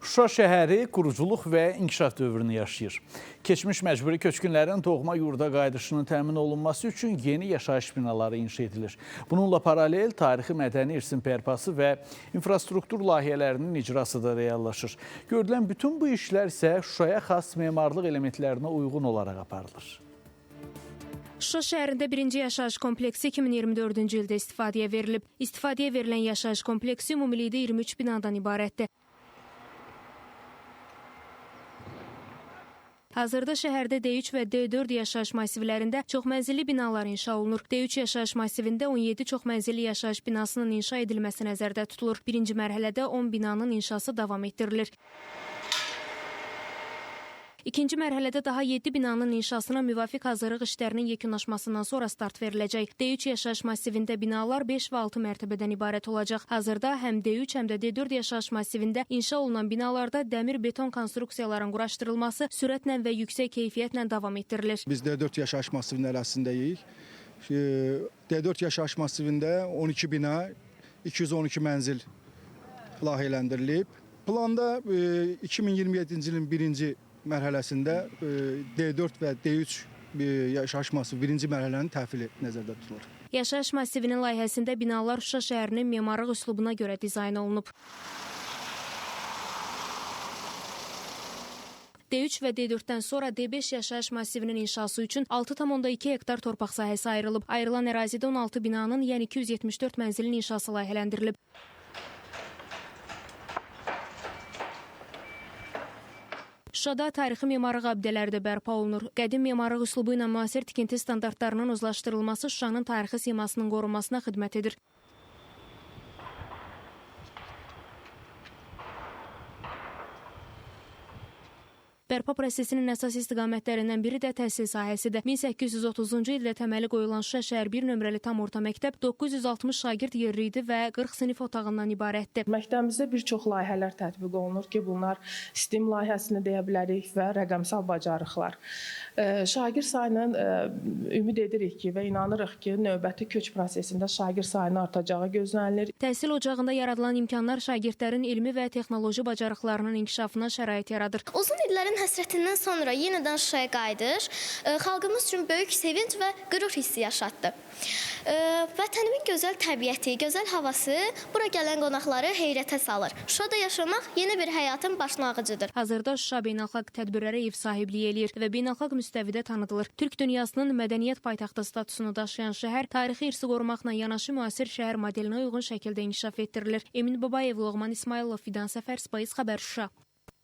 Şuşa şəhəri quruculuq və inkişaf dövrünü yaşayır. Keçmiş məcburi köçkünlərin doğma yurda qayıdışının təmin olunması üçün yeni yaşayış binaları inşa edilir. Bununla paralel tarixi mədəni irsin bərpası və infrastruktur layihələrinin icrası da reallaşır. Görülən bütün bu işlər isə Şuşaya xas memarlıq elementlərinə uyğun olaraq aparılır. Şuşa şəhərində birinci yaşayış kompleksi 2024-cü ildə istifadəyə verilib. İstifadəyə verilən yaşayış kompleksi ümumilikdə 23 binadan ibarətdir. Hazırda şəhərdə D3 və D4 yaşayış massivlərində çoxmənzilli binalar inşa olunur. D3 yaşayış massivində 17 çoxmənzilli yaşayış binasının inşa edilməsi nəzərdə tutulur. Birinci mərhələdə 10 binanın inşası davam etdirilir. İkinci mərhələdə daha 7 binanın inşasına müvafiq hazırlıq işlərinin yekunlaşmasından sonra start veriləcək. D3 yaşayış massivində binalar 5 və 6 mərtəbədən ibarət olacaq. Hazırda həm D3, həm də D4 yaşayış massivində inşa olunan binalarda dəmir beton konstruksiyaların quraşdırılması sürətlə və yüksək keyfiyyətlə davam etdirilir. Biz D4 yaşayış massivinin ərazisindəyik. D4 yaşayış massivində 12 bina, 212 mənzil layihələndirilib. Planda 2027-ci ilin birinci mərhələsində D4 və D3 yaşayış massivi birinci mərhələnin təhvili nəzərdə tutulur. Yaşayış massivinin layihəsində binalar Şuşa şəhərinin memarlıq üslubuna görə dizayn olunub. D3 və D4-dən sonra D5 yaşayış massivinin inşası üçün 6,2 hektar torpaq sahəsi ayrılıb. Ayrılan ərazidə 16 binanın, yəni 274 mənzilin inşası layihələndirilib. Şuşada tarixi memarlıq abidələri də bərpa olunur. Qədim memarlıq üslubu ilə müasir tikinti standartlarının uzlaşdırılması Şuşanın tarixi simasının qorunmasına xidmət edir. Bərpa prosesinin əsas istiqamətlərindən biri də təhsil sahəsidir. 1830-cu ildə təməli qoyulan Şuşa şəhər 1 nömrəli tam orta məktəb 960 şagird yerli idi və 40 sinif otağından ibarətdir. Məktəbimizdə bir çox layihələr tətbiq olunur ki, bunlar STEAM layihəsini deyə bilərik və rəqəmsal bacarıqlar. Şagird sayının ümid edirik ki və inanırıq ki, növbəti köç prosesində şagird sayının artacağı gözlənilir. Təhsil ocağında yaradılan imkanlar şagirdlərin elmi və texnoloji bacarıqlarının inkişafına şərait yaradır. Uzun illərin həsrətindən sonra yenidən Şuşaya qayıdış xalqımız üçün böyük sevinc və qürur hissi yaşatdı. Vətənimin gözəl təbiəti, gözəl havası bura gələn qonaqları heyrətə salır. Şuşada yaşamaq yeni bir həyatın başlanğıcıdır. Hazırda Şuşa beynəlxalq tədbirlərə ev sahibliyi eləyir və beynəlxalq müstəvidə tanıdılır. Türk dünyasının mədəniyyət paytaxtı statusunu daşıyan şəhər tarixi irsi qorumaqla yanaşı müasir şəhər modelinə uyğun şəkildə inkişaf etdirilir. Emin Babayev, Loğman İsmayılov, Fidan Səfər, Space Xəbər, Şuşa.